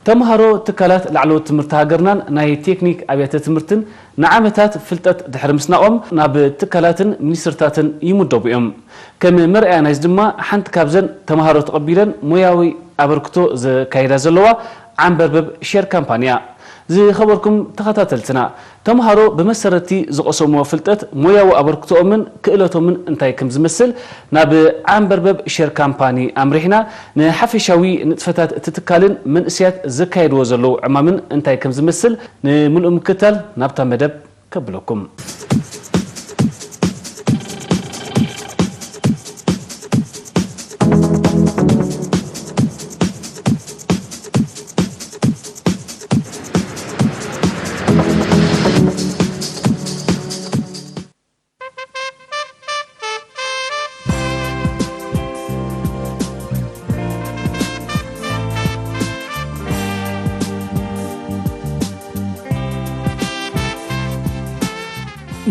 ተምሃሮ ትካላት ላዕለዎት ትምህርቲ ሃገርናን ናይ ቴክኒክ ኣብያተ ትምህርትን ንዓመታት ፍልጠት ድሕሪ ምስናቖም ናብ ትካላትን ሚኒስትርታትን ይምደቡ እዮም። ከም መርኣያ ናይዚ ድማ ሓንቲ ካብዘን ተምሃሮ ተቐቢለን ሞያዊ ኣበርክቶ ዘካይዳ ዘለዋ ዓንበርበብ ሼር ካምፓኒ እያ። ዝኸበርኩም ተኸታተልትና፣ ተምሃሮ ብመሰረቲ ዝቐሰምዎ ፍልጠት ሞያዊ ኣበርክቶኦምን ክእለቶምን እንታይ ከም ዝመስል ናብ ዓንበርበብ ሼር ካምፓኒ ኣምሪሕና ንሓፈሻዊ ንጥፈታት እቲ ትካልን መንእስያት ዘካየድዎ ዘለዉ ዕማምን እንታይ ከም ዝመስል ንምልኡ ምክታል ናብታ መደብ ከብለኩም።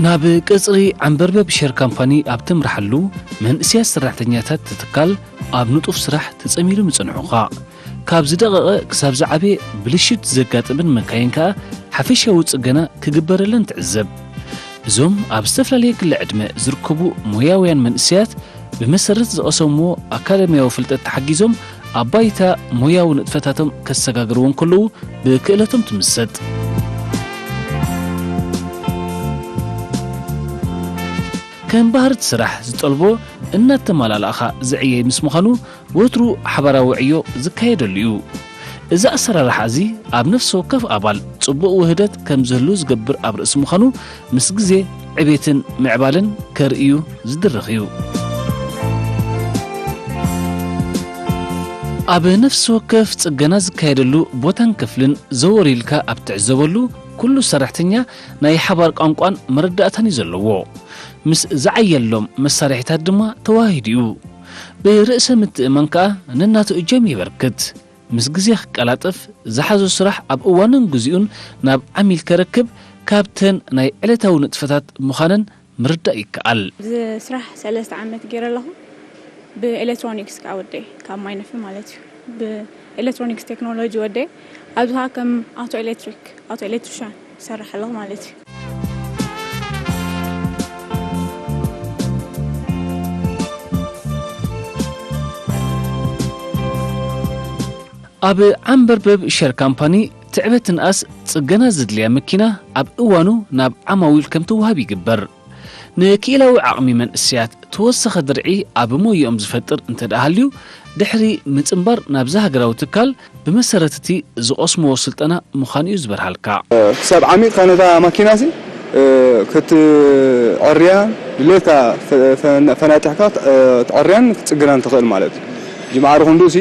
ናብ ቅጽሪ ዓንበርበብ ሸር ካምፓኒ ኣብ ትምርሓሉ፣ መንእስያት ሰራሕተኛታት ትትካል ኣብ ንጡፍ ስራሕ ተጸሚዶም ይጸንሑኻ። ካብ ዝደቐቐ ክሳብ ዝዓበየ ብልሽት ዘጋጥምን መካይን ከኣ ሓፈሻዊ ጽገና ክግበረለን ትዕዘብ። እዞም ኣብ ዝተፈላለየ ክሊ ዕድመ ዝርከቡ ሞያውያን መንእሰያት ብመሰረት ዝቐሰምዎ ኣካዳሚያዊ ፍልጠት ተሓጊዞም ኣብ ባይታ ሞያዊ ንጥፈታቶም ከሰጋግርዎ እንከለዉ ብክእለቶም ትምሰጥ። ከም ባህርቲ ስራሕ ዝጠልቦ እናተመላላእኻ ዝዕየይ ምስ ምዃኑ ወትሩ ሓባራዊ ዕዮ ዝካየደሉ እዩ። እዚ ኣሰራርሓ እዚ ኣብ ነፍሲ ወከፍ ኣባል ጽቡቕ ውህደት ከም ዝህሉ ዝገብር ኣብ ርእሲ ምዃኑ ምስ ግዜ ዕቤትን ምዕባለን ከርእዩ ዝድርኽ እዩ። ኣብ ነፍሲ ወከፍ ጽገና ዝካየደሉ ቦታን ክፍልን ዘወር ኢልካ ኣብ ትዕዘበሉ ኩሉ ሰራሕተኛ ናይ ሓባር ቋንቋን መረዳእታን እዩ ዘለዎ። ምስ ዝዓየሎም መሳርሒታት ድማ ተዋሂዱ እዩ። ብርእሰ ምትእማን ከኣ ነናቱ እጃም የበርክት። ምስ ግዜ ክቀላጠፍ ዝሓዞ ስራሕ ኣብ እዋንን ግዚኡን ናብ ዓሚል ከረክብ ካብተን ናይ ዕለታዊ ንጥፈታት ምዃነን ምርዳእ ይከኣል። እዚ ስራሕ ሰለስተ ዓመት ገይረ ኣለኹ። ብኤሌክትሮኒክስ ከኣ ወደይ ካብ ማይነፊ ማለት እዩ። ብኤሌክትሮኒክስ ቴክኖሎጂ ወደይ ኣብዚ ከኣ ከም ኣውቶ ኤሌክትሪክ ኣውቶ ኤሌክትሪሻን ይሰርሕ ኣለኹ ማለት እዩ። ኣብ ዓንበርበብ ሸር ካምፓኒ ትዕበት ትንኣስ ጽገና ዘድልያ መኪና ኣብ እዋኑ ናብ ዓማዊል ከም ትወሃብ ይግበር። ንክኢላዊ ዓቕሚ መንእሰያት ተወሰኸ ድርዒ ኣብ ሞይኦም ዝፈጥር እንተ ደኣ ሃልዩ፣ ድሕሪ ምጽንባር ናብዚ ሃገራዊ ትካል ብመሰረት እቲ ዝቐስምዎ ስልጠና ምዃኑ እዩ ዝበርሃልካ። ክሳብ ዓሚቕካ ነታ ማኪናሲ ክትዕርያ ድሌትካ ፈ-፣ ፈ-፣ ፈናጢሕካ ክትዕርያን ክትጽግናን ትኽእል ማለት እዩ። ሕጂ ማዕረ ክንዱሲ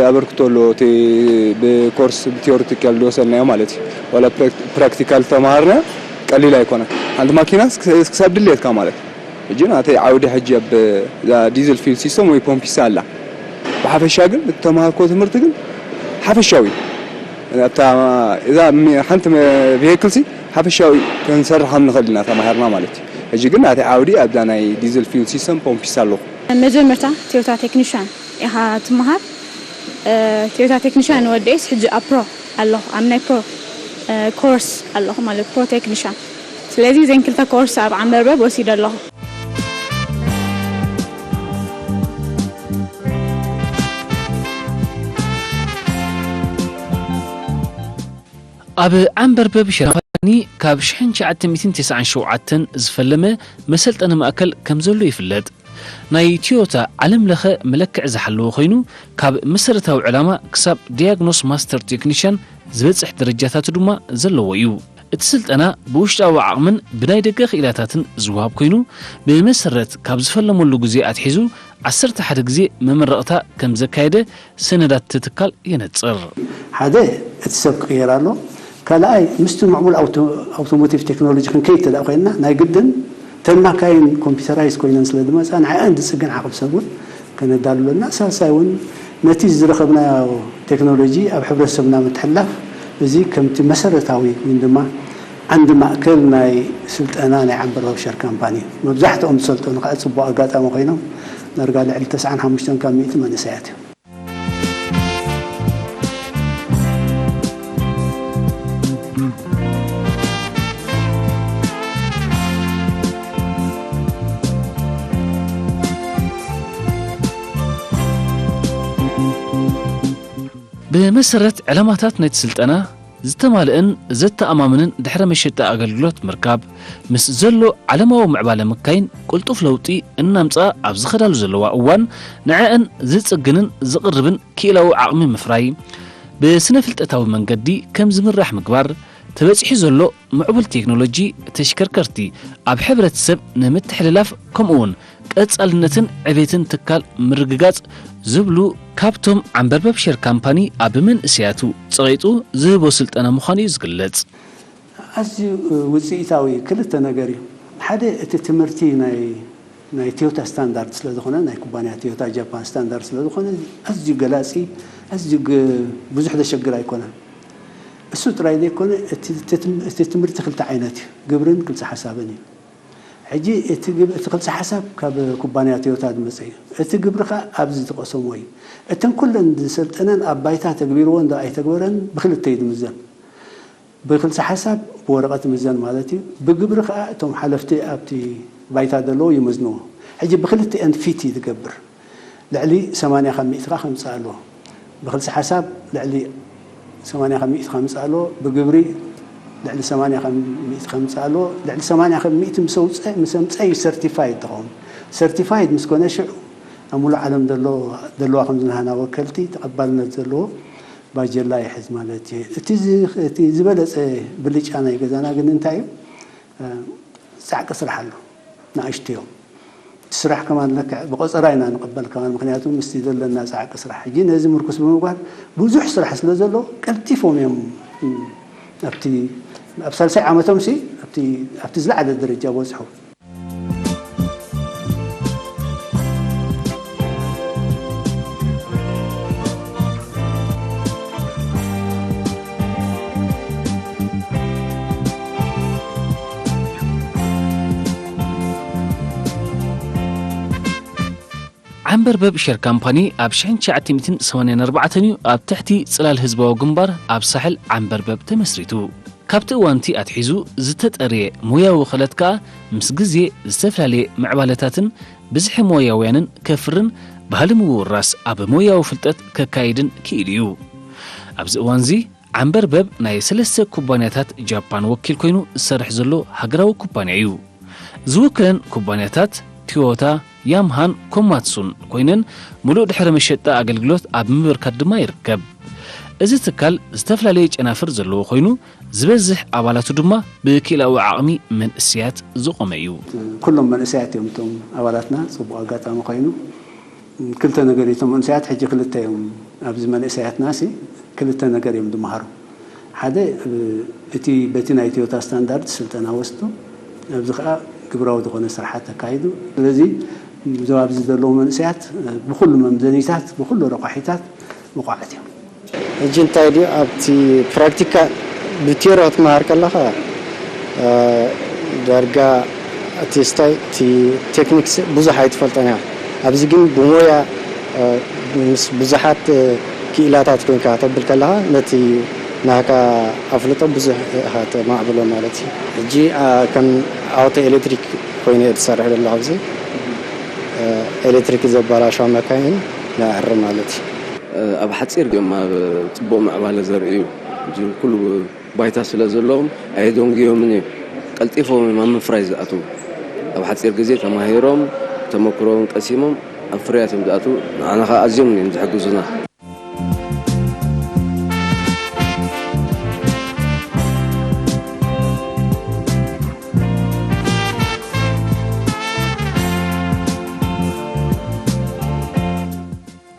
ኣበርክቶ ኣለዎ። እቲ ብኮርስ ብቲዮሪቲካል ዝወሰድናዮ ማለት እዩ። ዋላ ፕራክ-፣ ፕራክቲካል ዝተምሃርና ቀሊል ኣይኮነን። ሓንቲ ማኪና ክስ-፣ ክሳብ ድሌትካ ማለት እዩ። ሕጂ ናተይ ዓውዲ ሕጂ ኣብ እዛ ዲዝል ፊል ሲስተም ወይ ፖምፒሳ ኣላ። ብሓፈሻ ግን እተምሃርኮ ትምህርቲ ግን ሓፈሻዊ ኣብታ እዛ ሚ-፣ ሓንቲ መ-፣ ቬሂክል ሲ ሓፈሻዊ ክንሰርሕ ከም ንኽእል ኢና ተማሂርና ማለት እዩ። ሕጂ ግን ናተይ ዓውዲ ኣብዛ ናይ ዲዝል ፊል ሲስተም ፖምፒሳ ኣለኹ። መጀመርታ ቶዮታ ቴክኒሻን ኢኻ ትመሃር። እ፣ ቶዮታ ቴክኒሻን ወደይስ ሕጂ ኣብ ፕሮ ኣለኹ፣ ኣብ ናይ ፕሮ፣ እ፣ ኮርስ ኣለኹ ማለት ፕሮ ቴክኒሻን። ስለዚ እዘን ክልተ ኮርስ ኣብ ዓንበርበብ ወሲደ ኣለኹ። ኣብ ዓንበርበብ ሸር ካምፓኒ ካብ ሽሕን ትሽዓተ ሚእትን ተስዓን ሸውዓተን ዝፈለመ መሰልጠኒ ማእከል ከም ዘሎ ይፍለጥ። ናይ ቶዮታ ዓለም ለኸ መለክዒ ዝሓለወ ኮይኑ፣ ካብ መሰረታዊ ዕላማ ክሳብ ዲያግኖስ ማስተር ቴክኒሽያን ዝበጽሕ ደረጃታቱ ድማ ዘለዎ እዩ። እቲ ስልጠና ብውሽጣዊ ዓቕምን ብናይ ደገ ክኢላታትን ዝወሃብ ኮይኑ፣ ብመሰረት ካብ ዝፈለመሉ ግዜ ኣትሒዙ ዓሰርተ ሓደ ግዜ መመረቕታ ከም ዘካየደ ሰነዳት እቲ ትካል የነጽር። ሓደ፣ እቲ ሰብ ክቕየር ኣሎ። ካልኣይ፣ ምስቲ ምዕቡል ኣውቶ-፣ ኣውቶሞቲቭ ቴክኖሎጂ ክንከይድ እንተ ደኣ ኮይንና፣ ናይ ግድን እተን ማካይን ኮምፒውተራይዝ ኮይነን ስለ ዝመጻ፣ ንዕኣን ዝጽግን ዓቕብ ሰብ እውን ከነዳሉ ኣለና። ሳልሳይ እውን፣ ነቲ ዝረኸብናዮ ቴክኖሎጂ ኣብ ሕብረተሰብና ምትሕልላፍ፣ እዚ ከምቲ መሰረታዊ ወይ ድማ ዓንዲ ማእከል ናይ ስልጠና ናይ ዓንበርበብ ሸር ካምፓኒ እዩ። መብዛሕትኦም ዝሰልጠኑ ከዓ ጽቡቕ ኣጋጣሚ ኮይኖም፣ ዳርጋ ልዕሊ ተስዓን ሓሙሽተን ካብ ሚእቲ መንእሰያት እዮም። ብመሰረት ዕላማታት ናይቲ ስልጠና፣ ዝተማልአን ዘተኣማምንን ድሕረ መሸጣ ኣገልግሎት ምርካብ፣ ምስ ዘሎ ዓለማዊ ምዕባለ ምካይን ቅልጡፍ ለውጢ እናምጽኣ ኣብ ዝኸዳሉ ዘለዋ እዋን፣ ንዐኣን ዝጽግንን ዝቕርብን ክኢላዊ ዓቕሚ ምፍራይ፣ ብስነ ፍልጠታዊ መንገዲ ከም ዝምራሕ ምግባር፣ ተበጺሑ ዘሎ ምዕቡል ቴክኖሎጂ ተሽከርከርቲ ኣብ ሕብረተሰብ ንምትሕልላፍ፣ ከምኡውን ቀጻልነትን ዕቤትን ትካል ምርግጋጽ ዝብሉ ካብቶም ዓንበርበብ ሸር ካምፓኒ ኣብ መንእሰያቱ ጸቒጡ ዝህቦ ስልጠና ምዃኑ እዩ ዝግለጽ። ኣዝዩ ውጽኢታዊ ክልተ ነገር እዩ። ሓደ እቲ ትምህርቲ ናይ ናይ ቶዮታ ስታንዳርድ ስለ ዝኾነ፣ ናይ ኩባንያ ቶዮታ ጃፓን ስታንዳርድ ስለ ዝኾነ፣ ኣዝዩ ገላጺ፣ ኣዝዩ ግ-፣ ብዙሕ ዘሸግር ኣይኮነን። እሱ ጥራይ ዘይኮነ፣ እቲ፣ እቲ ትም-፣ እቲ ትምህርቲ ክልተ ዓይነት እዩ፣ ግብርን ክልተ ሓሳብን እዩ። ሕጂ እቲ ግብ-፣ እቲ ክልተ ሓሳብ ካብ ኩባንያ ቶዮታ ዝመጸ እዩ። እቲ ግብሪ ኸኣ ኣብዚ ዝጠቐሶም እዩ። እተን ኩለን ዝሰልጠነን ኣብ ባይታ ተግቢርወን ዶ ኣይተግበረን ብክልተ እዩ ዝምዘን። ብክልተ ሓሳብ ብወረቐት ይምዘን ማለት እዩ። ብግብሪ ኸኣ እቶም ሓለፍቲ ኣብቲ ባይታ ዘለዉ ይመዝንዎ። ሕጂ ብክልቲኤን ፊት እዩ ዝገብር። ልዕሊ ሰማንያ ካብ ሚእቲ ኸኣ ከምጽእ ኣለዎ። ብክልተ ሓሳብ ልዕሊ ሰማንያ ካብ ሚእቲ ከምጽእ ኣለዎ። ብግብሪ ልዕሊ ሰማንያ ካብ ሚእቲ ከምጽእ ኣለዎ። ልዕሊ ሰማንያ ካብ ሚእቲ ምስ ኣውጽአ፣ ምስ ኣምጽአ እዩ ሰርቲፋይድ ዝኸውን። ሰርቲፋይድ ምስ ኮነ ሽዑ ኣብ ሙሉእ ዓለም ዘሎ-፣ ዘለዋ ከምዚ ናህና ወከልቲ ተቐባልነት ዘለዎ ባጀላ ይሕዝ ማለት እዩ። እቲ ዝ-፣ እቲ ዝበለጸ ብልጫ ናይ ገዛና ግን እንታይ እዩ? እ፣ ጻዕቂ ስራሕ ኣሎ። ንኣሽቱ እዮም። እቲ ስራሕ ከማን ለክዕ ብቆጸራ ኢና ንቕበል ከማን፣ ምኽንያቱ ምስቲ ዘለና ጻዕቂ ስራሕ። ሕጂ ነዚ ምርኩስ ብምግባር ብዙሕ ስራሕ ስለ ዘሎ ቀልጢፎም እዮም፣ እ፣ ኣብቲ፣ ኣብ ሳልሳይ ዓመቶም ሲ ኣብቲ፣ ኣብቲ ዝለዓለ ደረጃ በጽሑ። ዓንበርበብ ሸር ካምፓኒ ኣብ ሽሕን ትሽዓተ ሚእትን ሰማንያን ኣርባዕተን እዩ ኣብ ትሕቲ ጽላል ህዝባዊ ግንባር ኣብ ሳሕል ዓንበርበብ ተመስሪቱ። ካብቲ እዋንቲ ኣትሒዙ ዝተጠርየ ሞያዊ ክእለት ከኣ ምስ ግዜ ዝተፈላለየ ምዕባለታትን ብዝሒ ሞያውያንን ከፍርን ባህሊ ምውርራስ ኣብ ሞያዊ ፍልጠት ከካይድን ክኢሉ እዩ። ኣብዚ እዋንዚ ዓንበርበብ ናይ ሰለስተ ኩባንያታት ጃፓን ወኪል ኮይኑ ዝሰርሕ ዘሎ ሃገራዊ ኩባንያ እዩ። ዝውክለን ኩባንያታት ቶዮታ፣ ያምሃን ኮማትሱን ኮይነን፣ ምሉእ ድሕረ መሸጣ ኣገልግሎት ኣብ ምብርካት ድማ ይርከብ። እዚ ትካል ዝተፈላለየ ጨናፍር ዘለዎ ኮይኑ፣ ዝበዝሕ ኣባላቱ ድማ ብክኢላዊ ዓቕሚ መንእሰያት ዝቖመ እዩ። ኩሎም መንእሰያት እዮም እቶም ኣባላትና፣ ጽቡቕ ኣጋጣሚ ኮይኑ። ክልተ ነገር እዩ። እቶም መንእሰያት ሕጂ ክልተ እዮም። ኣብዚ መንእሰያትና ሲ ክልተ ነገር እዮም ዝመሃሩ። ሓደ፣ እ፣ እቲ በቲ ናይ ቶዮታ ስታንዳርድ ስልጠና ወስዱ፣ ኣብዚ ኸኣ ግብራዊ ዝኾነ ስራሓት ኣካይዱ። ስለዚ እዞም ኣብዚ ዘለዉ መንእሰያት፣ እ፣ ብኹሉ መምዘኒታት፣ ብኹሉ ረቋሒታት ብቑዓት እዮም። ሕጂ እንታይ ድዩ ኣብቲ ፕራክቲካል ብቴሮ ክትመሃር ከለኻ፣ እ፣ ዳርጋ እቲ ስታይ፣ እቲ ቴክኒክስ ብዙሕ ኣይትፈልጦን ኢኻ። ኣብዚ ግን ብሞያ፣ እ፣ ምስ ብዙሓት፣ እ፣ ክኢላታት ኮይንካ ከተብል ከለኻ፣ ነቲ ናህካ ኣፍልጦ ብዙሕ ኢኻ ተማዕብሎ ማለት እዩ። ሕጂ፣ እ፣ ከም ኣውቶ ኤሌክትሪክ ኮይኑ እየ ዝሰርሕ ዘለኹ ኣብዚ። እ፣ ኤሌክትሪክ ዘበላሽዋ መካይን ነዕሪ ማለት እዩ። ኣብ ሓጺር እዮም ኣብ ጽቡቕ ምዕባለ ዘርእዩ። ሕጂ ኩሉ ባይታ ስለ ዘለዎም ኣየደንጉዮምን እዮም። ቀልጢፎም እዮም ኣብ ምፍራይ ዝኣትዉ። ኣብ ሓጺር ግዜ ተማሂሮም፣ ተመክሮኦም ቀሲሞም ኣብ ፍርያት እዮም ዝኣትዉ። ንዓና ኸኣ ኣዝዮም እዮም ዝሕግዙና።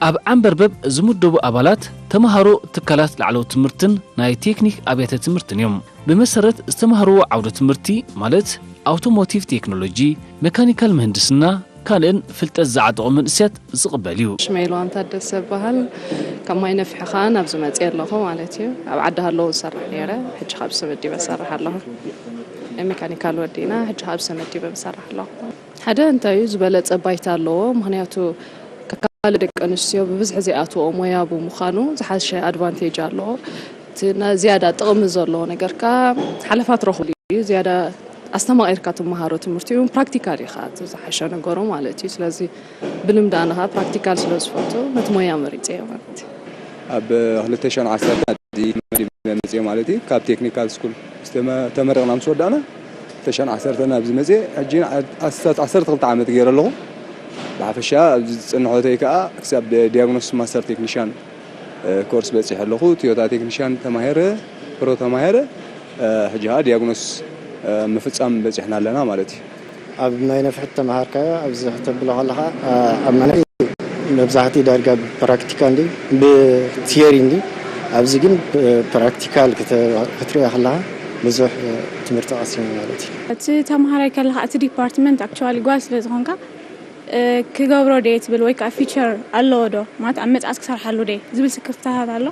ኣብ ዓንበርበብ ዝምደቡ ኣባላት ተምሃሮ ትካላት ላዕለዎት ትምህርትን ናይ ቴክኒክ ኣብያተ ትምህርትን እዮም። ብመሰረት ዝተምሃርዎ ዓውደ ትምህርቲ፣ ማለት ኣውቶሞቲቭ ቴክኖሎጂ፣ መካኒካል ምህንድስና፣ ካልእን ፍልጠት ዝዓጠቑ መንእሰያት ዝቕበል እዩ። ሽመይ ኢልዋም ታደሰ እበሃል። ካብ ማይ ነፍሒ ኸኣ ናብዚ መፅየ ኣለኹ ማለት እዩ። ኣብ ዓዲ ሃለዉ ዝሰርሕ ነይረ፣ ሕጂ ካብ ሰመዲበ እሰርሕ ኣለኹ። ሜካኒካል ወዲእና፣ ሕጂ ካብ ሰመዲበ እሰርሕ ኣለኹ። ሓደ እንታይ እዩ ዝበለጸ ባይታ ኣለዎ፣ ምኽንያቱ ካብ ካልእ ደቂ ኣንስትዮ ብብዝሒ ዘይኣትዎ ሞያ ብምዃኑ ዝሓሸ ኣድቫንቴጅ ኣለዎ። እቲ ና-፣ ዝያዳ ጥቕሚ ዘለዎ ነገር ከኣ ሓለፋ ትረኽበሉ እዩ። ዝያዳ ኣስተማቒርካ ትመሃሮ ትምህርቲ እውን ፕራክቲካል እዩ ከኣ እቲ ዝሓሸ ነገሩ ማለት እዩ። ስለዚ ብልምዲ ኣነ ከኣ ፕራክቲካል ስለ ዝፈቱ ነቲ ሞያ መሪጸዮ ማለት እዩ። ኣብ ክልተ ሽሕን ዓሰርተን ኣብዚ መዲብ መፅየ ማለት እዩ። ካብ ቴክኒካል ስኩል ዝተመ-፣ ተመሪቕና ምስ ወዳእና ክልተ ሽሕን ዓሰርተን ኣብዚ መፅየ። ሕጂ ኣስታት ዓሰርተ ክልተ ዓመት ገይረ ኣለኹ። ብሓፈሻ ኣብዚ ዝፅንሖተይ ከዓ ክሳብ ዲያግኖስ ማስተር ቴክኒሽያን ኮርስ በፂሐ ኣለኹ። ቶዮታ ቴክኒሽያን ተማሂረ፣ ፕሮ ተማሂረ፣ ሕጂ ከዓ ዲያግኖስ ምፍፃም በፂሕና ኣለና ማለት እዩ። ኣብ ናይ ነፍሕት ተምሃርካዮ ኣብዚ ክተብሎ ከለኻ ኣብ መናይ መብዛሕትኡ ዳርጋ ብፕራክቲካል እንዲ ብቲዮሪ እንዲ ኣብዚ ግን ፕራክቲካል ክትሪኦ ከለኻ ብዙሕ ትምህርቲ ቀሲሙ ማለት እዩ። እቲ ተምሃራይ ከለኻ እቲ ዲፓርትመንት ኣክቹዋሊ ጓል ስለ ዝኾንካ ክገብሮ ደ ትብል ወይ ከዓ ፊቸር ኣለዎ ዶ ማለት ኣብ መፅኣስ ክሰርሓሉ ደ ዝብል ስክፍታታት ኣሎ።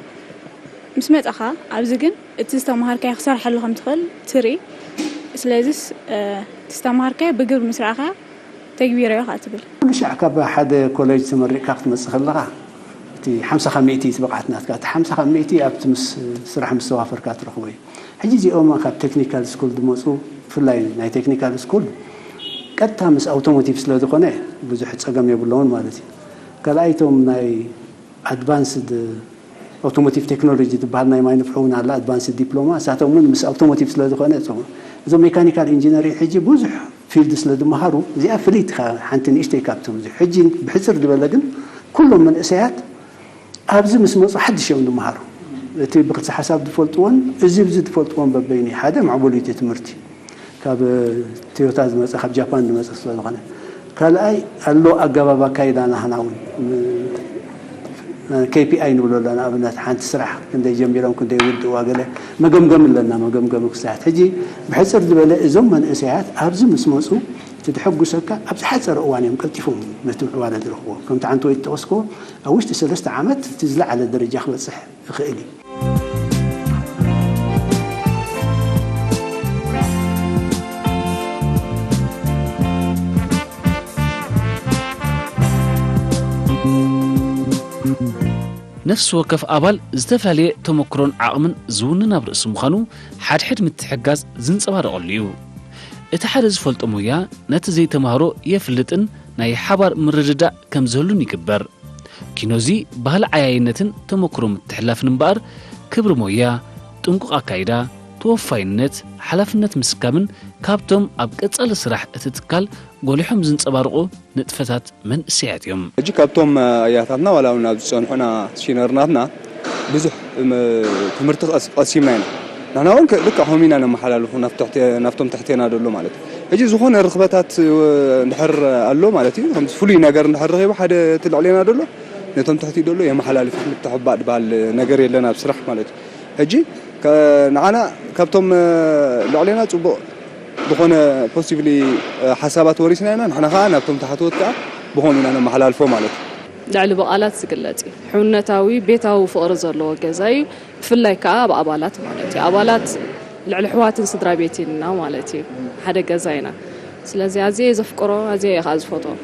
ምስ መፃኻ ኣብዚ ግን እቲ ዝተምሃርካዮ ክሰርሓሉ ከም ትኽእል ትርኢ። ስለዚስ እቲ ዝተምሃርካዮ ብግብሪ ምስ ረኣኻዮ ተግቢረዮ ከዓ ትብል። ኩሉ ሻዕ ካብ ሓደ ኮሌጅ ተመሪቕካ ክትመፅእ ከለኻ እቲ ሓምሳ ካብ ሚእቲ እቲ ብቕዓት ናትካ፣ እቲ ሓምሳ ካብ ሚእቲ ኣብቲ ምስ ስራሕ ምስ ተዋፈርካ ትረኽቦ እዩ። ሕጂ እዚኦም ካብ ቴክኒካል ስኩል ዝመፁ ብፍላይ ናይ ቴክኒካል ስኩል ቀጥታ ምስ ኣውቶሞቲቭ ስለ ዝኾነ ብዙሕ ፀገም የብሎምን ማለት እዩ። ካልኣይ እቶም ናይ ኣድቫንስድ ኣውቶሞቲቭ ቴክኖሎጂ ዝበሃል ናይ ማይ ንፍሑ እውን ኣላ ኣድቫንስድ ዲፕሎማ፣ እሳቶም እውን ምስ ኣውቶሞቲቭ ስለ ዝኾነ እቶም እዞም ሜካኒካል ኢንጂነሪንግ ሕጂ ብዙሕ ፊልድ ስለ ዝመሃሩ እዚኣ ፍልይቲ ሓንቲ ንእሽተይ ካብቲ ብዙሕ ሕጂ ብሕፅር ዝበለ ግን ኩሎም መንእሰያት ኣብዚ ምስ መፁ ሓድሽ እዮም ዝመሃሩ። እቲ ብክልሲ ሓሳብ ዝፈልጥዎን እዚ ብዚ ዝፈልጥዎን በበይኑ ሓደ ምዕቡል እዩ እቲ ትምህርቲ ካብ ቶዮታ ዝመፀ ካብ ጃፓን ዝመፀ ስለ ዝኾነ፣ ካልኣይ ኣሎ ኣገባብ ኣካይዳ ናህና እውን ም- ኬፒኣይ ንብሎ ኣለና። ኣብነት ሓንቲ ስራሕ ክንደይ ጀሚሮም ክንደይ ውድእዋ ገለ መገምገም ኣለና። መገምገሚ ክሳያት ሕጂ ብሕፅር ዝበለ እዞም መንእሰያት ኣብዚ ምስ መፁ እቲ ድሐጉሰካ ኣብ ዝሓፀረ እዋን እዮም ቀልጢፎም ነቲ ምዕባለ ዝረኽቦ። ከምቲ ሓንቲ ወይ ዝጠቐስክዎ ኣብ ውሽጢ ሰለስተ ዓመት እቲ ዝለዓለ ደረጃ ክበፅሕ ይኽእል እዩ። ነፍሲ ወከፍ ኣባል ዝተፈላለየ ተመክሮን ዓቕምን ዝውንን ኣብ ርእሲ ምዃኑ ሓድሕድ ምትሕጋዝ ዝንጸባረቐሉ እዩ። እቲ ሓደ ዝፈልጦ ሞያ ነቲ ዘይተማህሮ የፍልጥን ናይ ሓባር ምርድዳእ ከም ዝህሉን ይግበር። ኪኖዚ ባህሊ ዓያይነትን ተመክሮ ምትሕላፍን እምበኣር ክብሪ ሞያ፣ ጥንቁቕ ኣካይዳ፣ ተወፋይነት፣ ሓላፍነት ምስካምን ካብቶም ኣብ ቀጻሊ ስራሕ እቲ ትካል ጎሊሖም ዝንጸባርቑ ንጥፈታት መንእሰያት እዮም። ሕጂ ካብቶም ኣያታትና ዋላ እውን ኣብ ዝጸንሑና ሲነር ናትና ብዙሕ ትምህርቲ ቀሲምና ኢና። ንሕና እውን ልክዕ ከምኡ ኢና ነመሓላልፎ ናብቶም ትሕቴና ደሎ ማለት እዩ። ሕጂ ዝኾነ ርኽበታት እንድሕር ኣሎ ማለት እዩ፣ ከም ፍሉይ ነገር እንድሕር ረኺቡ ሓደ እቲ ልዕሌና ደሎ ነቶም ትሕቲ ደሎ የመሓላልፍ ምትሕባእ ድበሃል ነገር የለን ኣብ ስራሕ ማለት እዩ። ሕጂ ንዓና ካብቶም ልዕሌና ፅቡቕ ዝኾነ ፖዚቲቭሊ ሓሳባት ወሪስና ኢና። ንሕና ከዓ ናብቶም ታሕተዎት ከዓ ብኸምኡ ኢና ነመሓላልፎ ማለት እዩ። ልዕሊ ብቓላት ዝግለጽ እዩ። ሕውነታዊ፣ ቤታዊ ፍቕሪ ዘለዎ ገዛ እዩ። ብፍላይ ከኣ ኣብ ኣባላት ማለት እዩ። ኣባላት ልዕሊ ኣሕዋትን ስድራ ቤትን ኢና ማለት እዩ። ሓደ ገዛ ኢና። ስለዚ ኣዝየ እየ ዘፍቅሮ፣ ኣዝየ እየ ከኣ ዝፈትዎ።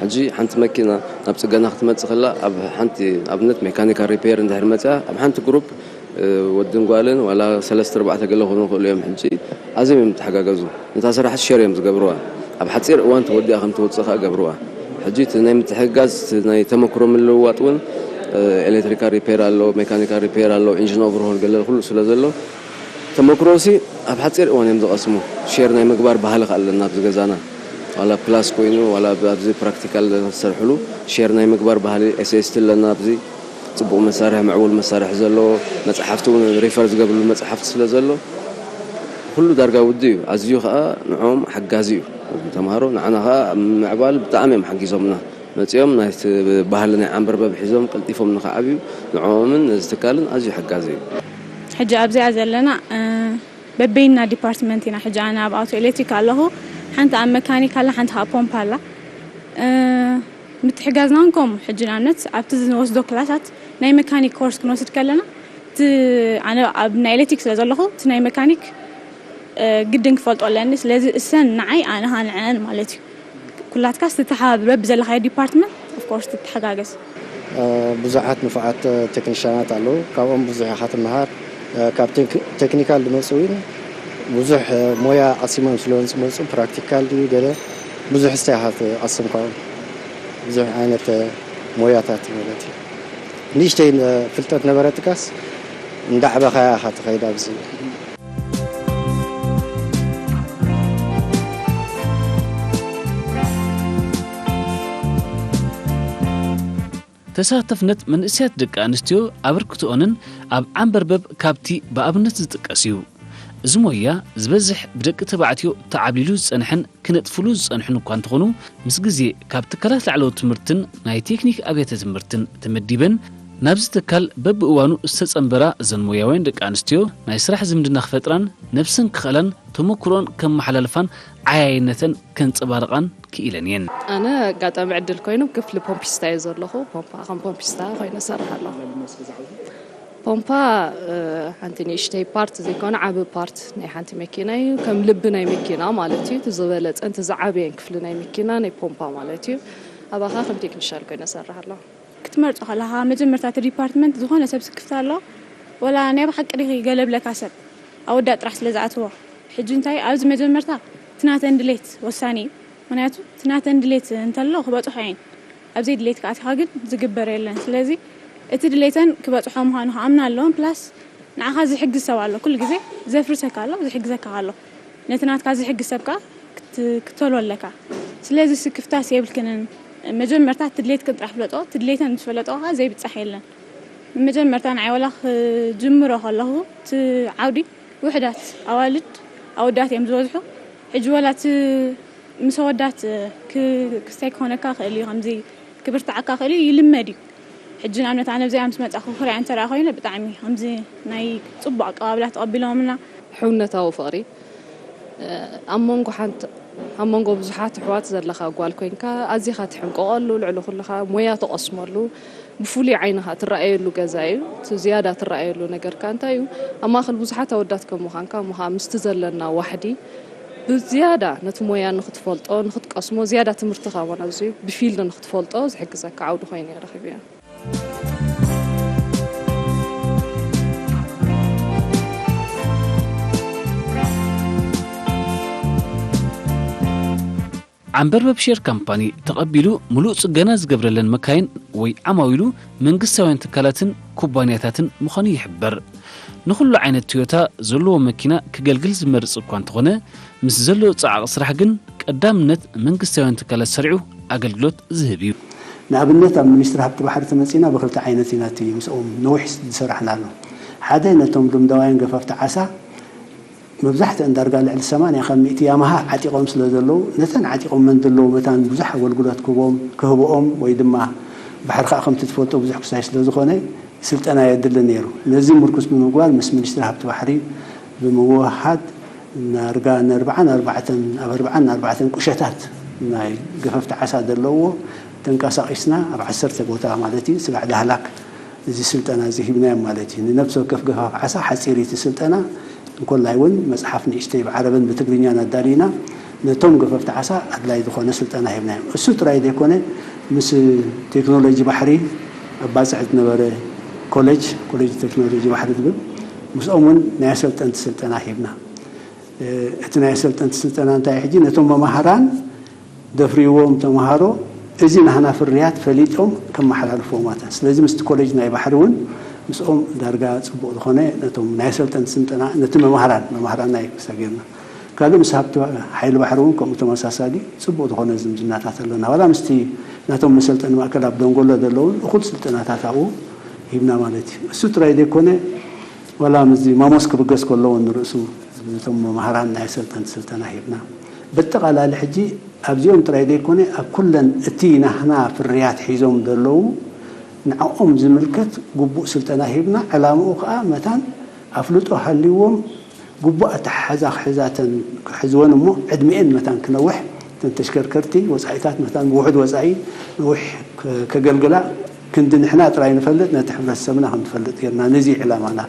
ሕጂ ሓንቲ መኪና ናብ ጽገና ክትመጽእ ከላ ኣብ ሓንቲ ኣብነት ሜካኒካል ሪፔር እንድሕር መጽያ ኣብ ሓንቲ ግሩፕ ወድን ጓልን ዋላ ሰለስተ ኣርባዕተ ገለ ክኾኑ ይኽእሉ እዮም። ሕጂ ኣዝዮም እዮም ዝተሓጋገዙ። ነታ ስራሕ ሸር እዮም ዝገብርዋ። ኣብ ሓፂር እዋን ተወዲኣ ከም ትወፅእ ከዓ ገብርዋ። ሕጂ እቲ ናይ ምትሕግጋዝ እቲ ናይ ተመክሮ ምልውዋጥ እውን ኤሌክትሪካል ሪፔር ኣሎ፣ ሜካኒካል ሪፔር ኣሎ፣ ኢንጂን ኦቨርሆል ገለ ኩሉ ስለ ዘሎ ተመክሮ ሲ ኣብ ሓፂር እዋን እዮም ዝቐስሙ። ሼር ናይ ምግባር ባህሊ ከዓ ኣለና ኣብዚ ገዛና። ዋላ ኣብ ክላስ ኮይኑ ዋላ ኣብዚ ፕራክቲካል ዝሰርሕሉ ሼር ናይ ምግባር ባህሊ ኤስኤስቲ ኣለና ኣብዚ። ፅቡቕ መሳርሒ ምዕቡል መሳርሒ ዘለዎ መፅሓፍቲ እውን ሪፈር ዝገብርሉ መፅሓፍቲ ስለ ዘሎ ኩሉ ዳርጋ ውዲ እዩ። ኣዝዩ ከዓ ንዕኦም ሓጋዚ እዩ። ተምሃሮ ንዓና ከዓ ኣብ ምዕባል ብጣዕሚ እዮም ሓጊዞምና። መፂኦም ናይቲ ባህሊ ናይ ዓንበርበብ ሒዞም ቀልጢፎም ንክዓብዩ ንዕኦምን ነዚ ትካልን ኣዝዩ ሓጋዚ እዩ። ሕጂ ኣብዚኣ ዘለና በበይንና ዲፓርትመንት ኢና። ሕጂ ኣነ ኣብ ኣውቶ ኤሌክትሪክ ኣለኹ፣ ሓንቲ ኣብ መካኒክ ኣላ፣ ሓንቲ ከዓ ፖምፕ ኣላ። ምትሕጋዝና እውን ከምኡ። ሕጂ ንኣብነት ኣብቲ ዝንወስዶ ክላሳት ናይ መካኒክ ኮርስ ክንወስድ ከለና እቲ ኣነ ኣብ ናይ ኤሌክትሪክ ስለ ዘለኹ እቲ ናይ መካኒክ ግድን ክፈልጦ ኣለኒ። ስለዚ እሰን ንዓይ ኣነ ኸኣ ንዐን ማለት እዩ። ኩላትካስ ትተሓባበር በብዘለኻዮ ዲፓርትመንት ኦፍኮርስ ትተሓጋገዝ። ብዙሓት ንፉዓት ቴክኒሻናት ኣለዉ። ካብኦም ብዙሕ ኢኻ ትመሃር። ካብ ቴክኒካል ዝመፁ እውን ብዙሕ ሞያ ቀሲሞም ስለ ዝመፁ ፕራክቲካል ድዩ ገለ ብዙሕ እስተ ኢኻ ትቐስም ካብኦም ብዙሕ ዓይነት ሞያታት ማለት እዩ። ንእሽተይ ፍልጠት ነበረትካስ እንዳዕበኻያ ኢኻ ትኸይድ ኣብዚ። ተሳተፍነት መንእሰያት ደቂ ኣንስትዮ ኣበርክትኦንን ኣብ ዓንበርበብ ካብቲ ብኣብነት ዝጥቀስ እዩ። እዚ ሞያ ዝበዝሕ ብደቂ ተባዕትዮ ተዓብሊሉ ዝጸንሐን ክነጥፍሉ ዝጸንሑን እኳ እንተኾኑ፣ ምስ ግዜ ካብ ትካላት ላዕለዎት ትምህርትን ናይ ቴክኒክ ኣብያተ ትምህርትን ተመዲበን ናብዚ ትካል በብእዋኑ ዝተጸንበራ እዘን ሞያውያን ደቂ ኣንስትዮ ናይ ስራሕ ዝምድና ክፈጥራን ነብሰን ክኽእላን ተመኩሮን ከመሓላልፋን ዓያይነተን ከንጸባርቓን ክኢለን እየን። ኣነ ኣጋጣሚ ዕድል ኮይኑ ክፍሊ ፖምፒስታ እየ ዘለኹ። ፖምፓ ከም ፖምፒስታ ኮይነ እሰርሕ ኣለኹ። ፖምፓ ሓንቲ ንእሽተይ ፓርት ዘይኮነ ዓቢ ፓርት ናይ ሓንቲ መኪና እዩ። ከም ልቢ ናይ መኪና ማለት እዩ። እቲ ዝበለጸን እቲ ዝዓበየን ክፍሊ ናይ መኪና ናይ ፖምፓ ማለት እዩ። ኣባኻ ከም ቴክኒሻል ኮይነ እሰርሕ ኣለኹ። ክትመርጾ ከለኻ መጀመርታ እቲ ዲፓርትመንት ዝኾነ ሰብ ስክፍታ ኣሎ ወላ ናይ ብሓቂ ዲኺ ገለ ብለካ ሰብ ኣወዳት ጥራሕ ስለ ዝኣትዎ ሕጂ እንታይ ኣብዚ መጀመርታ እቲ ናተን ድሌት ወሳኒ እዩ ምክንያቱ እቲ ናተን ድሌት እንተሎ ክበፅሖ እየን ኣብዘይ ድሌት ከኣቲኻ ግን ዝግበር የለን ስለዚ እቲ ድሌተን ክበፅሖ ምዃኑ ክኣምና ኣለዎም ፕላስ ንዓኻ ዝሕግዝ ሰብ ኣሎ ኩሉ ግዜ ዘፍርሰካ ኣሎ ዝሕግዘካ ኣሎ ነቲ ናትካ ዝሕግዝ ሰብ ከኣ ክትተልዎ ኣለካ ስለዚ ስክፍታስ የብልክንን መጀመርታ ትድሌትክን ጥራሕ ፍለጦ ትድሌተን ምስ ፈለጦ ከኣ ዘይብጻሕ የለን ንመጀመርታ ንዓይ ወላ ክጅምሮ ከለኹ እቲ ዓውዲ ውሕዳት ኣዋልድ ኣወዳት እዮም ዝበዝሑ ሕጂ ወላ እቲ ምስ ኣወዳት ክስታይ ክኾነካ ክእል እዩ ከምዚ ክብርትዓካ ክእል እዩ ይልመድ እዩ ሕጂ ንኣብነት ኣነ ኣብዚኣ ምስ መጻኹ ክሪኣ እንተ ደኣ ኮይነ ብጣዕሚ ከምዚ ናይ ጽቡቕ ኣቀባብላ ተቐቢሎምና ሕውነታዊ ፍቕሪ ኣብ መንጎ ሓንቲ ኣብ መንጎ ብዙሓት ኣሕዋት ዘለኻ ጓል ኮይንካ ኣዚኻ ትሕንቆቐሉ ልዕሊ ኩሉ ኸኣ ሞያ ትቐስመሉ ብፍሉይ ዓይኒ ኸኣ ትረኣየሉ ገዛ እዩ እቲ ዝያዳ ትረኣየሉ ነገር ከኣ እንታይ እዩ ኣብ ማእኸል ብዙሓት ኣወዳት ከም ምዃንካ እሞ ኸኣ ምስቲ ዘለና ዋሕዲ ብዝያዳ ነቲ ሞያ ንኽትፈልጦ ንኽትቀስሞ ዝያዳ ትምህርቲ ኸኣ እውን ኣብዚ ብፊልድ ንኽትፈልጦ ዝሕግዘካ ዓውዲ ኮይኑ እየ ረኺበዮ። ዓንበርበብ ሼር ካምፓኒ ተቐቢሉ ሙሉእ ጽገና ዝገብረለን መካይን ወይ ዓማዊሉ መንግስታውያን ትካላትን ኩባንያታትን ምዃኑ ይሕበር። ንኹሉ ዓይነት ቶዮታ ዘለዎ መኪና ክገልግል ዝመርጽ እኳ እንተኾነ ምስ ዘለዎ ጸዓቕ ስራሕ ግን ቀዳምነት መንግስታውያን ትካላት ሰሪዑ ኣገልግሎት ዝህብ እዩ። ንኣብነት ኣብ ሚኒስትሪ ሃብቲ ባሕሪ ተመጺና ብክልተ ዓይነት ኢና እቲ ምስኦም ነዊሕ ዝሰራሕናሉ። ሓደ ነቶም ልምዳውያን ገፈፍቲ ዓሳ መብዛሕትአን ዳርጋ ልዕሊ ሰማንያ ካብ ሚእቲ ያማሃ ዓጢቖም ስለ ዘለዉ ነተን ዓጢቖመን ዘለዉ መታን ብዙሕ ኣገልግሎት ክህቦም ክህብኦም ወይ ድማ ባሕሪ ከዓ ከምቲ ትፈልጦ ብዙሕ ክሳይ ስለ ዝኾነ ስልጠና የድሊ ነይሩ። ነዚ ምርኩስ ብምግባር ምስ ሚኒስትሪ ሃብቲ ባሕሪ ብምውህሃድ ናርጋ ንኣርብዓን ኣርባዕተን ኣብ ኣርብዓን ኣርባዕተን ቁሸታት ናይ ገፈፍቲ ዓሳ ዘለውዎ ተንቀሳቒስና ኣብ ዓሰርተ ቦታ ማለት እዩ ስጋዕ ዳህላክ እዚ ስልጠና እዚ ሂብናዮም ማለት እዩ። ንነብሲ ወከፍ ገፋፍ ዓሳ ሓፂር እቲ ስልጠና እንኮላይ እውን መፅሓፍ ንእሽተይ ብዓረብን ብትግርኛን ኣዳሊና ነቶም ገፈፍቲ ዓሳ ኣድላይ ዝኾነ ስልጠና ሂብናዮም። እሱ ጥራይ ዘይኮነ ምስ ቴክኖሎጂ ባሕሪ ኣብ ባፅዕ ዝነበረ ኮሌጅ ኮሌጅ ቴክኖሎጂ ባሕሪ ዝብል ምስኦም እውን ናይ ኣሰልጠንቲ ስልጠና ሂብና። እቲ ናይ ኣሰልጠንቲ ስልጠና እንታይ ሕጂ ነቶም መማህራን ደፍርዎም ተምሃሮ እዚ ናህና ፍርያት ፈሊጦም ከመሓላልፍዎ ማለት እዩ። ስለዚ ምስቲ ኮሌጅ ናይ ባሕሪ እውን ምስኦም ዳርጋ ፅቡቕ ዝኾነ ነቶም ናይ ኣሰልጠንቲ ስልጠና ነቲ መማህራን መማህራን ናይ ክሳጌርና ካልእ ምስ ሃብቲ ሓይሊ ባሕሪ እውን ከምኡ ተመሳሳሊ ፅቡቕ ዝኾነ ዝምድናታት ኣለና። ዋላ ምስቲ ናቶም መሰልጠኒ ማእከል ኣብ ደንጎሎ ዘለውን እኹል ስልጠናታት ኣብኡ ሂብና ማለት እዩ። እሱ ጥራይ ዘይኮነ ዋላ ምስዚ ማሞስ ክብገስ ከለዎ ንርእሱ ነቶም መማህራን ናይ ኣሰልጠንቲ ስልጠና ሂብና። በጠቓላሊ ሕጂ ኣብዚኦም ጥራይ ዘይኮነ ኣብ ኩለን እቲ ናህና ፍርያት ሒዞም ዘለዉ ንዕኦም ዝምልከት ግቡእ ስልጠና ሂብና። ዕላምኡ ከዓ መታን ኣፍልጦ ሃልይዎም ግቡእ ኣተሓሕዛ ክሕዛተን ክሕዝወን እሞ ዕድሚኤን መታን ክነውሕ እተን ተሽከርከርቲ ወፃኢታት መታን ብውሑድ ወፃኢ ነዊሕ ከገልግላ ክንዲ ንሕና ጥራይ ንፈልጥ ነቲ ሕብረተሰብና ከም ትፈልጥ ጌርና ነዚ ዕላማና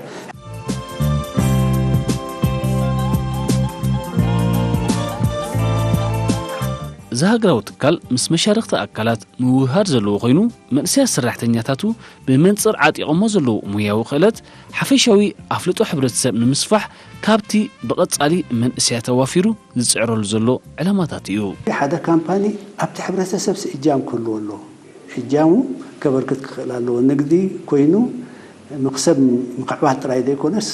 እዚ ሃገራዊ ትካል ምስ መሻርኽቲ ኣካላት ምውህሃድ ዘለዎ ኮይኑ መንእሰያት ሰራሕተኛታቱ ብመንፅር ዓጢቖሞ ዘለዉ ሙያዊ ክእለት ሓፈሻዊ ኣፍልጦ ሕብረተሰብ ንምስፋሕ ካብቲ ብቐጻሊ መንእሰያት ኣዋፊሩ ዝጽዕረሉ ዘሎ ዕላማታት እዩ። ሓደ ካምፓኒ ኣብቲ ሕብረተሰብ እጃም ክህልዎ ኣለዎ። እጃሙ ከበርክት ክኽእል ኣለዎ። ንግዲ ኮይኑ መኽሰብ ምኽዕባት ጥራይ ዘይኮነስ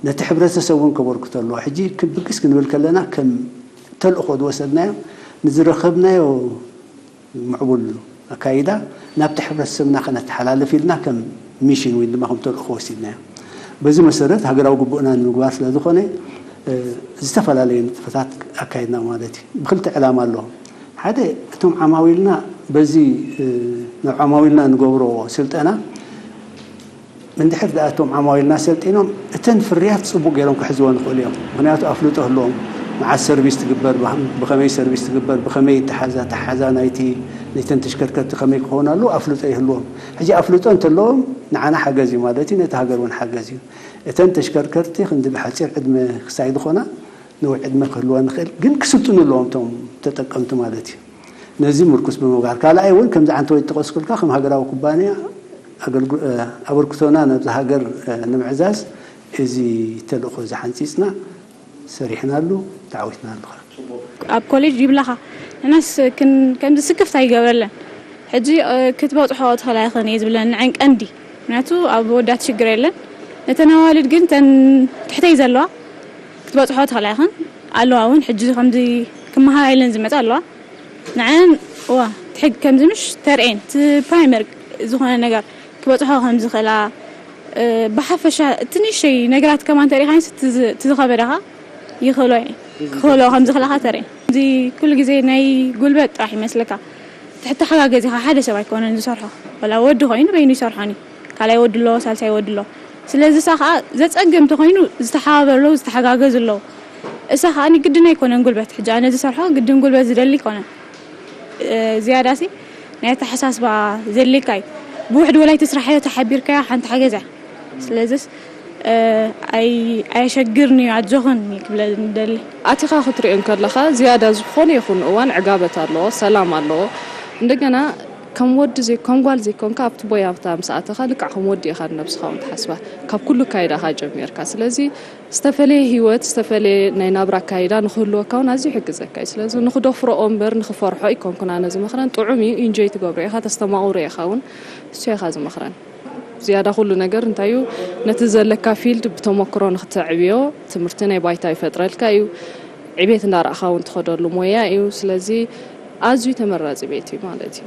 ነቲ ሕብረተሰብ እውን ከበርክቶ ኣለዎ። ሕጂ ክብግስ ክንብል ከለና ከም ተልእኾ ዝወሰድናዮ ንዝረኸብናዮ ምዕቡል ኣካይዳ ናብቲ ሕብረተሰብና ከነተሓላልፍ ኢልና ከም ሚሽን ወይ ድማ ከም ተልእኾ ወሲድናዮ። በዚ መሰረት ሃገራዊ ግቡእና ንምግባር ስለ ዝኾነ፣ እ፣ ዝተፈላለዩ ንጥፈታት ኣካይድና ማለት እዩ። ብክልተ ዕላማ ኣለዎ። ሓደ፣ እቶም ዓማዊልና በዚ፣ እ፣ ናብ ዓማዊልና ንገብሮ ስልጠና፣ እንድሕር ደኣ እቶም ዓማዊልና ሰልጢኖም፣ እተን ፍርያት ጽቡቕ ገይሮም ክሕዝወን ይኽእሉ እዮም። ምኽንያቱ ኣፍልጦ ህልዎም፣ መዓስ ሰርቪስ ትግበር፣ ብኸም-፣ ብኸመይ ሰርቪስ ትግበር፣ ብኸመይ ይተሓዛ፣ ተሓዛ ናይቲ፣ ናይተን ተሽከርከርቲ ከመይ ክኸውን ኣለዎ፣ ኣፍልጦ ይህልዎም። ሕጂ ኣፍልጦ እንተለዎም፣ ንዓና ሓገዝ እዩ ማለት እዩ፣ ነቲ ሃገር እውን ሓገዝ እዩ። እተን ተሽከርከርቲ ክንዲ ብሓጺር ዕድመ ክሳይ ዝኾና፣ ነዊሕ ዕድመ ክህልወን ይኽእል፣ ግን ክስልጥኑ ኣለዎም እቶም ተጠቀምቲ ማለት እዩ። ነዚ ምርኩስ ብምግባር፣ ካልኣይ እውን ከምዚ ዓንተወይ ዝጠቐስኩልካ ከም ሃገራዊ ኩባንያ ኣገልግሎ-፣ እ፣ ኣበርክቶና ነብዚ ሃገር፣ እ፣ ንምዕዛዝ እዚ ተልእኾ እዚ ሓንጺጽና ሰሪሕናሉ፣ ተዓዊትናሉ። ኣብ ኮሌጅ ይብላኻ፣ ንሕናስ ክን-፣ ከምዚ ስክፍታ ይገብረለን። ሕጂ፣ እ፣ ክትበጽሖ ትኽእላ ኢኽን እየ ዝብለን ንዐን ቀንዲ። ምክንያቱ ኣብ ወዳት ሽግር የለን። ነተን ኣዋልድ ግን ተን ትሕተይ ዘለዋ ክትበጽሖ ትኽእላ ኢኽን። ኣለዋ እውን ሕጂ ከምዚ ክመሃራ ኢለን ዝመጻ ኣለዋ። ንዐን፣ እዋ፣ ትሕግ ከምዚ ምሽ ተርእየን፣ እቲ ፕራይመር ዝኾነ ነገር ክበጽሖ ከም ዝኽእላ፣ እ፣ ብሓፈሻ እቲ ንእሽተይ ነገራት ከማን ተሪኻንስ እቲ ዝ-፣ እቲ ዝኸበዳኻ ይኽእሎ እየ። ክኽእሎ ከም ዝኽእላኻ ተርእየን። እዚ ኩሉ ግዜ ናይ ጉልበት ጥራሕ ይመስለካ። ትሕተሓጋገዝ ኢኻ፣ ሓደ ሰብ ኣይኮነን ዝሰርሖ። ወላ ወዲ ኮይኑ በይኑ ይሰርሖን እዩ። ካልኣይ ወዲ ኣሎ፣ ሳልሳይ ወዲ ኣሎ። ስለዚ እሳ ኸኣ ዘጸግም ተኾይኑ ዝተሓባበሩ ኣለዉ፣ ዝተሓጋገዙ ኣለዉ። እሳ ኸኣ ግድን ኣይኮነን ጉልበት። ሕጂ ኣነ ዝሰርሖ ግድን ጉልበት ዝደሊ ኣይኮነን። እ፣ ዝያዳሲ ናይ ኣተሓሳስባ ዘድልየካ እዩ። ብውሕድ ወላ ኣይትስራሓዮ፣ ተሓቢርካዮ ሓንቲ ሓገዝ እያ። ስለዚስ፣ እ፣ ኣይ-፣ ኣየሸግርን እዩ፣ ኣጆኽን እዩ ክብለ ዝደሊ። ኣቲኻ ክትሪኦ እንከለኻ ዝያዳ ዝኾነ ይኹን እዋን ዕጋበት ኣለዎ፣ ሰላም ኣለዎ። እንደገና ከም ወዲ ዘይ-፣ ከም ጓል ዘይኮንካ ኣብቲ ቦይ ኣብታ ምስ ኣተኻ ልክዕ ከም ወዲ ኢኻ ንነብስኻ እውን ትሓስባ። ካብ ኩሉ ኣካይዳኻ ጀሚርካ። ስለዚ ዝተፈለየ ህይወት፣ ዝተፈለየ ናይ ናብራ ኣካይዳ ንክህልወካ እውን ኣዝዩ ይሕግዘካ እዩ። ስለዚ ንክደፍርኦ እምበር ንክፈርሖ ኣይኮንኩን ኣነ ዝመኽረን። ጥዑም እዩ፣ ኢንጆይ ትገብሮ ኢኻ፣ ተስተማቕሮ ኢኻ እውን። እሱ ኢኻ ዝመኽረን። ዝያዳ ኩሉ ነገር እንታይ እዩ፣ ነቲ ዘለካ ፊልድ ብተመክሮ ንክተዕብዮ ትምህርቲ ናይ ባይታ ይፈጥረልካ እዩ። ዕቤት እንዳረኣኻ እውን ትኸደሉ ሞያ እዩ። ስለዚ ኣዝዩ ተመራጺ ቤት እዩ ማለት እዩ።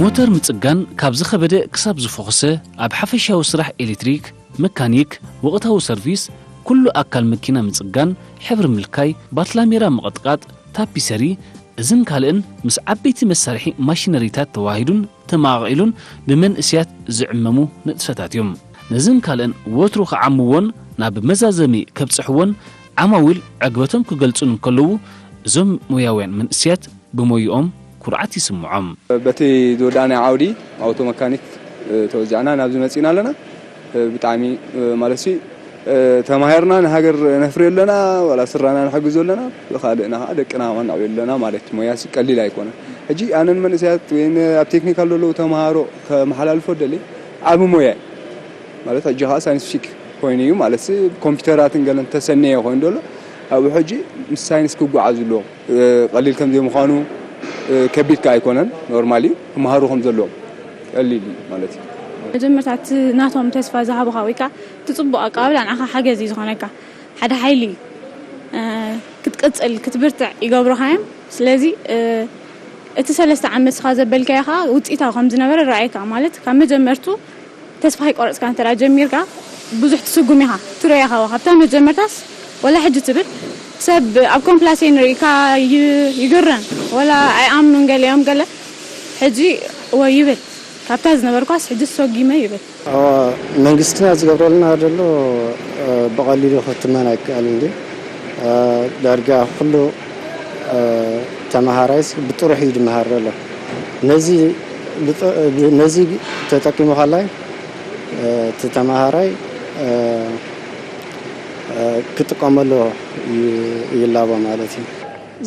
ሞተር ምጽጋን ካብ ዝኸበደ ክሳብ ዝፈኾሰ፣ ኣብ ሓፈሻዊ ስራሕ ኤሌክትሪክ፣ መካኒክ፣ ወቕታዊ ሰርቪስ፣ ኩሉ ኣካል መኪና ምጽጋን፣ ሕብሪ ምልካይ፣ ባትላሜራ ምቕጥቃጥ፣ ታፒሰሪ፣ እዝን ካልእን ምስ ዓበይቲ መሳርሒ ማሽነሪታት ተዋሂዱን ተመቓቒሉን ብመንእሰያት ዝዕመሙ ንጥፈታት እዮም። ነዝን ካልእን ወትሩ ክዓምዎን ናብ መዛዘሚ ከብጽሕዎን ዓማዊል ዕግበቶም ክገልጹን እንከለዉ፣ እዞም ሞያውያን መንእሰያት ብሞይኦም ኩርዓት ይስምዖም። በቲ ዝወዳእናዮ ዓውዲ ኣውቶ መካኒክ፣ እ፣ ተወዚዕና ናብዚ መጺእና ኣለና። እ፣ ብጣዕሚ፣ እ፣ ማለትሲ፣ እ፣ ተማሂርና ንሃገር ነፍሪ ኣለና፣ ዋላ ስድራና ንሕግዝ ኣለና፣ ብኻልእና ኸዓ ደቅና ኸዓ ነዕብዮ ኣለና ማለት እዩ። ሞያሲ ቀሊል ኣይኮነን። ሕጂ ኣነ ንመንእሰያት ወይ ን-፣ ኣብ ቴክኒካል ዘለዉ ተምሃሮ ከመሓላልፎ ደሊ ዓቢ ሞያ እዩ። ማለት ሕጂ ኸዓ ሳይንስ ፊክ ኮይኑ እዩ፣ ማለትሲ ኮምፒውተራትን ገለን ተሰነየ ኮይኑ ዘሎ፣ ኣብኡ ሕጂ ምስ ሳይንስ ክጓዓዙ ኣለዎም። እ፣ ቀሊል ከም ዘይምዃኑ፣ እ፣ ከቢድ ከኣ ኣይኮነን፣ ኖርማል እዩ። ክመሃሩ ከም ዘለዎም ቀሊል እዩ ማለት እዩ። መጀመርታ እቲ ናቶም ተስፋ ዝሃቡኻ ወይ ከኣ እቲ ጽቡቕ ኣቀባብላ ንዓኻ ሓገዝ እዩ ዝኾነካ። ሓደ ሓይሊ እዩ። እ፣ ክትቅጽል፣ ክትብርትዕ ይገብሩኻ እዮም። ስለዚ፣ እ፣ እቲ ሰለስተ ዓመት ንስኻ ዘበልካዮ ከኣ ውጽኢታዊ ከም ዝነበረ ረኣየካ። ማለት ካብ መጀመርቱ ተስፋ ከይቆረጽካ እንተ ደኣ ጀሚርካ፣ ብዙሕ ትስጉም ኢኻ፣ ትርእዮ ኢኻ። ካብታ መጀመርታስ ወላ ሕጂ ትብል፣ ሰብ ኣብ ኮምፕላሴን ርኢካ ይ-፣ ይግረም፣ ወላ ኣይኣምኑን ገሊኦም ገለ። ሕጂ እወ ይብል፣ ካብታ ዝነበርኳስ ሕጂ ሰጒመ ይብል። ኣዎ፣ መንግስትና ዝገብረልና ዘሎ፣ እ፣ ብቐሊሉ ክትመን ኣይከኣልን ድዩ? እ፣ ዳርጋ ኩሉ፣ እ፣ ተመሃራይስ ብጥሩሕ እዩ ዝመሃር ዘሎ። ነዚ ብጥ-፣ ነዚ ተጠቂሙ ከላይ፣ እ፣ እቲ ተመሃራይ፣ እ፣ እ፣ ክጥቀመሉ ይ-፣ ይላቦ ማለት እዩ።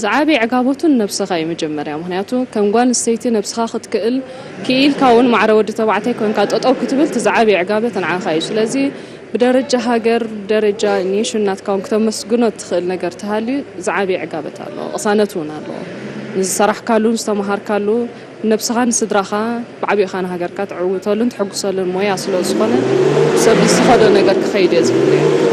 ዝዓበየ ዕጋበቱ ንነብስኻ እዩ መጀመርያ። ምኽንያቱ ከም ጓል ኣንስተይቲ ነብስኻ ክትክእል፣ ክኢልካ እውን ማዕረ ወዲ ተባዕታይ ኮንካ ጠጠው ክትብል፣ እቲ ዝዓበየ ዕጋበት ንዓኻ እዩ። ስለዚ ብደረጃ ሃገር፣ ብደረጃ ኔሽን ናትካ እውን ክተመስግኖ እትኽእል ነገር ተሃልዩ ዝዓበየ ዕጋበት ኣለዎ፣ ቅሳነት እውን ኣለዎ። ንዝሰራሕካሉ፣ ዝተምሃርካሉ፣ ነብስኻ ንስድራኻ ብዓቢኻ ንሃገርካ ትዕውተሉን ትሕጉሰሉን ሞያ ስለ ዝኾነ፣ ሰብ ዝኸዶ ነገር ክኸይድ እየ ዝብል እየ።